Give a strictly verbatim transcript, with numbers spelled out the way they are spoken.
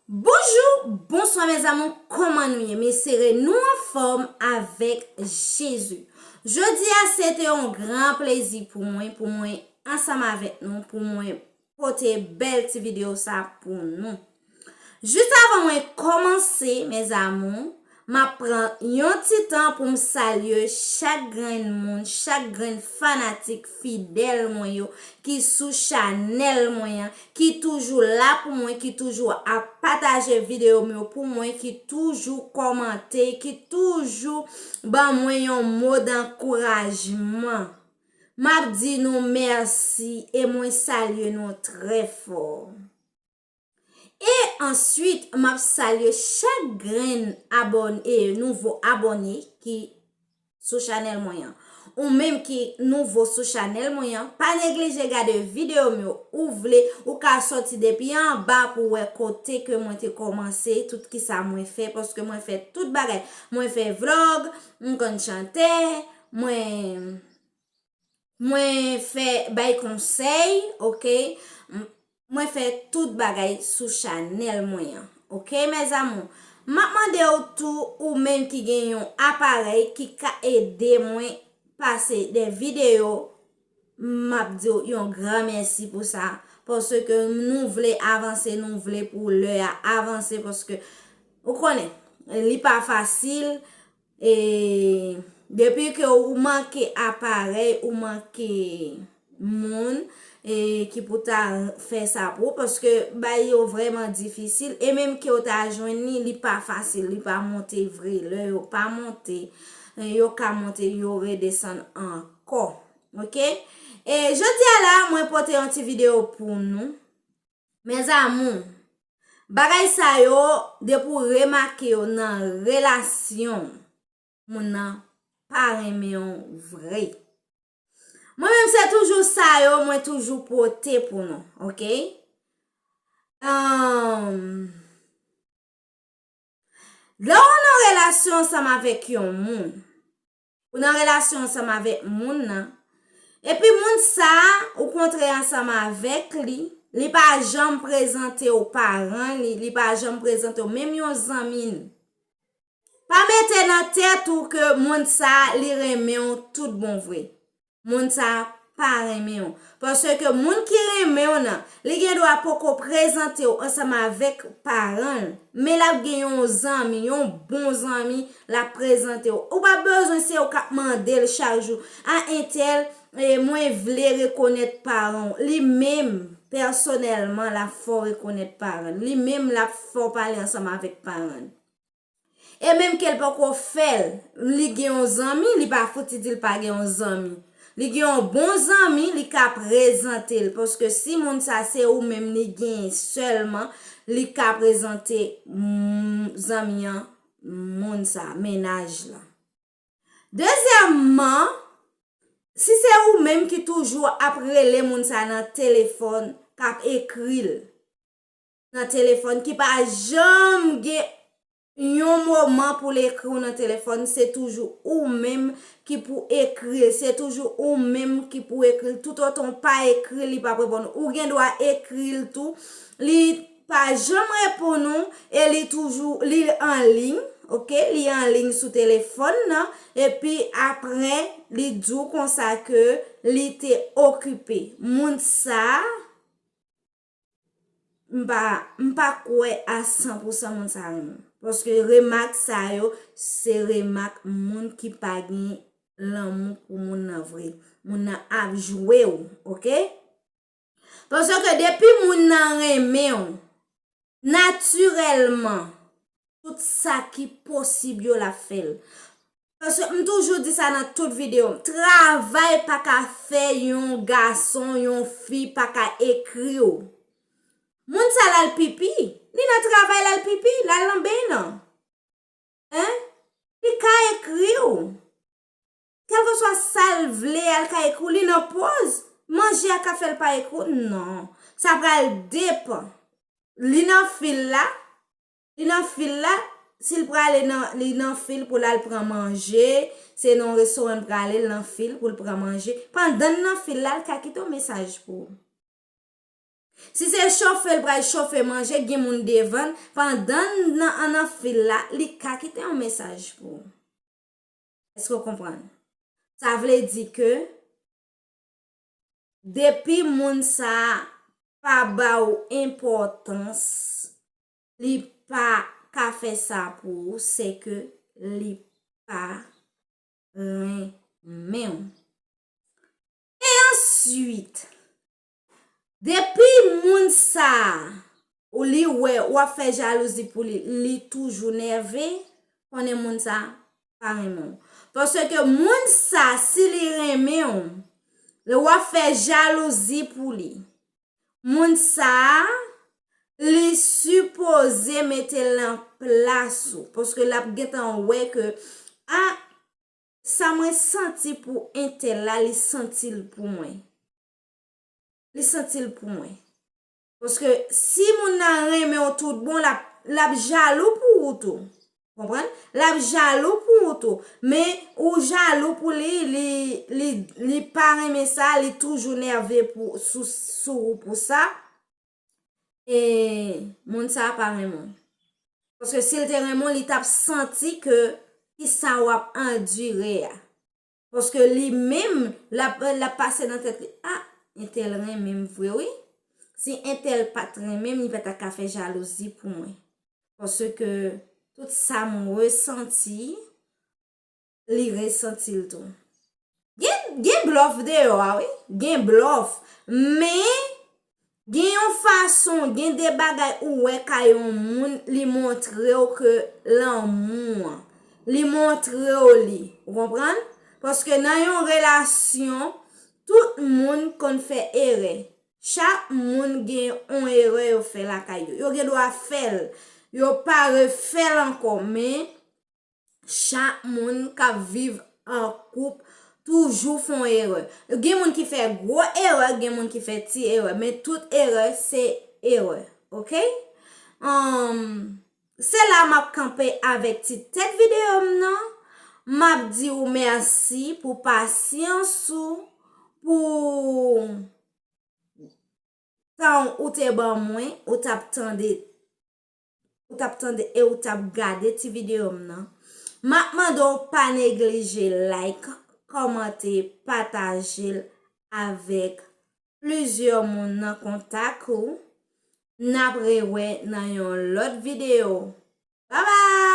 Bonjou, bonswa mes amours, kòman nou ye? M espere nou anfòm avèk Jezi. Jodi a, se te yon gran plezi pou mwen, pou mwen ansanm avèk nou, pou mwen pote bèl ti videyo sa pou nou. Jis avan mwen kòmanse, mes amours, m ap pran yon ti tan pou m salye chak grenn moun, chak grenn fanatik fidèl mwen yo ki sou chanèl mwen an, ki toujou la pou mwen, ki toujou ap pataje videyo m yo pou mwen, ki toujou kòmante, ki toujou ban mwen yon mo dankourajman. M ap di nou mèsi e mwen salye nou trè fò. E answit, m ap salye chak grenn abòn-, e, nouvo abòne ki sou chanèl mwen an. Ou menm ki nouvo sou chanèl mwen an, pa neglije gade videyo m yo. Ou vle, ou ka sòti depi anba pou wè kote ke mwen te kòmanse, tout kisa mwen fè, paske mwen fè tout bagay. Mwen fè vlog, m konn chante, mwen, mwen fè bay konsèy, oke? M-, mwen fè tout bagay sou chanèl mwen an, oke, mes amours? M ap mande w tou, ou menm ki gen yon aparèy ki ka ede mwen pase de videyo, m ap di w yon gran mèsi pou sa, paske nou vle avanse, nou vle pou lè a avanse, paske ou konnen, li pa fasil, e depi ke ou manke aparèy, ou manke moun, e ki pou ta fè sa pou ou, paske bay yo vrèman difisil, e menm ke w ta jwenn li, li pa fasil, li pa monte vre, lè yo pa monte, e yo ka monte, yo redesann ankò, oke? E jodi a la, mwen pote yon ti videyo pou nou. Mes amours, bagay sa yo, depi w remake yo nan relasyon, moun nan pa renmen w vre. Mwen menm, se toujou sa yo mwen toujou pote pou nou, oke? Ahn, lè w nan relasyon ansanm avèk yon moun, ou nan relasyon ansanm avèk moun nan, epi moun sa a, ou kontre ansanm avèk li, li pa janm prezante w paran li, li pa janm prezante w menm yon zanmi l. Pa mete nan tèt ou ke moun sa a, li renmen w tout bon vre. Moun sa a pa renmen w. Paske moun ki renmen w nan, li gen dwa poko prezante w ansanm avèk paran l, men l ap gen yon zanmi, yon bon zanmi, l ap prezante w. Ou pa bezwen se ou k ap mande l chak jou, "A entèl, e, mwen vle rekonèt paran w." Li menm, pèsonèlman, l ap fè w rekonèt paran l. Li menm, l ap fè w pale ansanm avèk paran l. E menm ke l poko fè l, li gen yon zanmi, li pa fouti di l pa gen yon zanmi. Li gen yon bon zanmi, li ka prezante l. Paske si moun sa se ou menm li genyen sèlman, li ka prezante, mm, zanmi an, moun sa, mennaj la. Dezyèmman, si se ou menm ki toujou ap rele moun sa nan telefòn, k ap ekri l nan telefòn, ki pa janm gen yon moman pou l ekri w nan telefòn, se toujou ou menm ki pou ekri l, se toujou ou menm ki pou ekri l. Toutotan w pa ekri l, li p ap reponn ou. Ou gen dwa ekri l tou, li pa janm reponn ou, e li toujou, li an liy, oke? Li an liy sou telefòn nan, epi apre, li di w konsa ke li te okipe. Moun sa a, m pa, m pa kwè a san pou san moun sa renmen w. Paske remak sa yo, se remak moun ki pa gen lanmou pou moun nan vre. Moun nan ap jwe w, oke? Paske depi moun nan renmen w, natirèlman, tout sa ki posib yo, l ap fè l. Paske m toujou di sa nan tout videyo m, travay pa ka fè yon gason, yon fi pa ka ekri w. Moun sa l al pipi, li nan travay, l al pipi, l al nan beny nan. Hein? Li ka ekri w. Kèlkeswa sa l vle a, l ka ekri w, li nan pòz. Manje a ka fè l pa ekri w? Non. Sa pral depann. Li nan fil la, li nan fil la, si l prale nan, li nan fil pou l al pran manje, se nan yon restoran l prale, l nan fil pou l pran manje. Pandan l nan fil la, l ka kite yon mesaj pou ou. Si se chofe l pral chofe manje, gen moun devan l, pandan l nan, nan fil la, li ka kite yon mesaj pou ou. Èske w konprann? Sa vle di ke depi moun sa a pa ba w enpòtans, li pa ka fè sa pou ou, se ke li pa renmen w. E answit, depi moun sa a, ou li wè, w ap fè jalouzi pou li, li toujou nève, konnen moun sa a pa renmen w. Paske moun sa a, si li renmen w, lè w ap fè jalouzi pou li, moun sa a, li sipoze mete l nan plas ou. Paske l ap gentan wè ke, a, sa mwen santi pou entèl la, li santi l pou mwen. Li santi l pou mwen. Paske si moun nan renmen w tout bon, l ap, l ap jalou pou ou tou. Konprann? L ap jalou pou ou tou. Men ou jalou pou li, li, li, li pa renmen sa, li toujou nève pou, sou, sou ou pou sa. E moun sa a pa renmen w. Paske si l te renmen w, li t ap santi ke kisa w ap andire a. Paske li menm, l ap, l ap pase nan tèt li, a, entèl renmen m vre, wi. Si entèl pa t renmen m, li pa ta ka fè jalouzi pou mwen. Paske tout sa m resanti, li resanti l tou. Gen, gen blòf deyò a, wi. Gen blòf. Men, gen yon fason, gen de bagay ou wè kay yon moun, li montre w ke lanmou an. Li montre w li. Ou konprann? Paske nan yon relasyon, tout moun konn fè erè. Chak moun gen yon erè yo fè lakay yo. Yo gen dwa fè l. Yo pa refè l ankò, men chak moun k ap viv an koup toujou fè yon erè. Gen moun ki fè gwo erè, gen moun ki fè ti erè, men tout erè se erè, oke? Anm, se la m ap kanpe avèk ti tèt videyo m nan. M ap di w mèsi pou pasyans ou, pou tan ou te ban mwen, ou t ap tande, ou t ap tande e ou t ap gade ti videyo m nan. M ap mande w pa neglije like, kòmante, pataje l avèk plizyè moun nan kontak ou. N ap rewè nan yon lòt videyo. Babay!